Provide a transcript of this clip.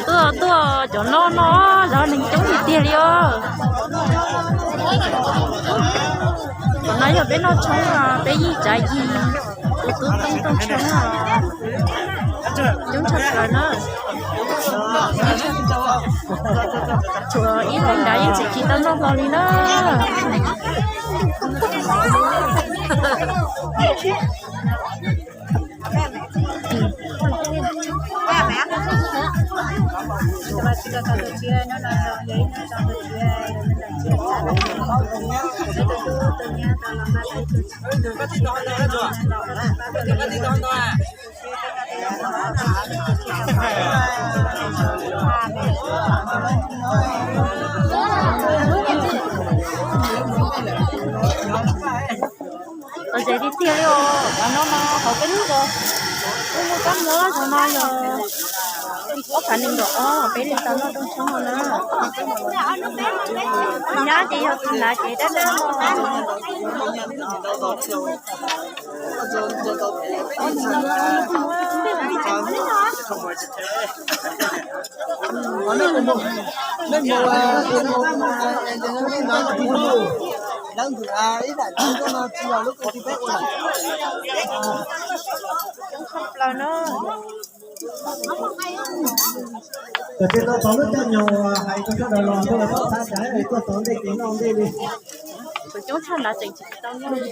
Tuaj tuaj, cov noj no zov neeg coob tiag tiag li os. Qhov no yog peb noj tshoob, peb yig tsav yig, tus tub toob rooj tshoob, coob tshaj plaws na. Tshuav ib haiv nrad yeej tsis tau noj hlo li na. Ua tsev tiag tiag li os, qhov no mas hauv peb lub zos kuj muaj kab mob, qhov no yog ob phav nees nkaum ob, peb li tau noj rooj tshoob no na. Tus nyab ces yog tus hnav ces dab dab no. Cov tsis tau tov lub caij nyoog hais rau sawv daws los tuaj los txhob xav cas tuaj tov ntej ces noj ntej li. Coob tshaj nrad tseem tsis tau noj li.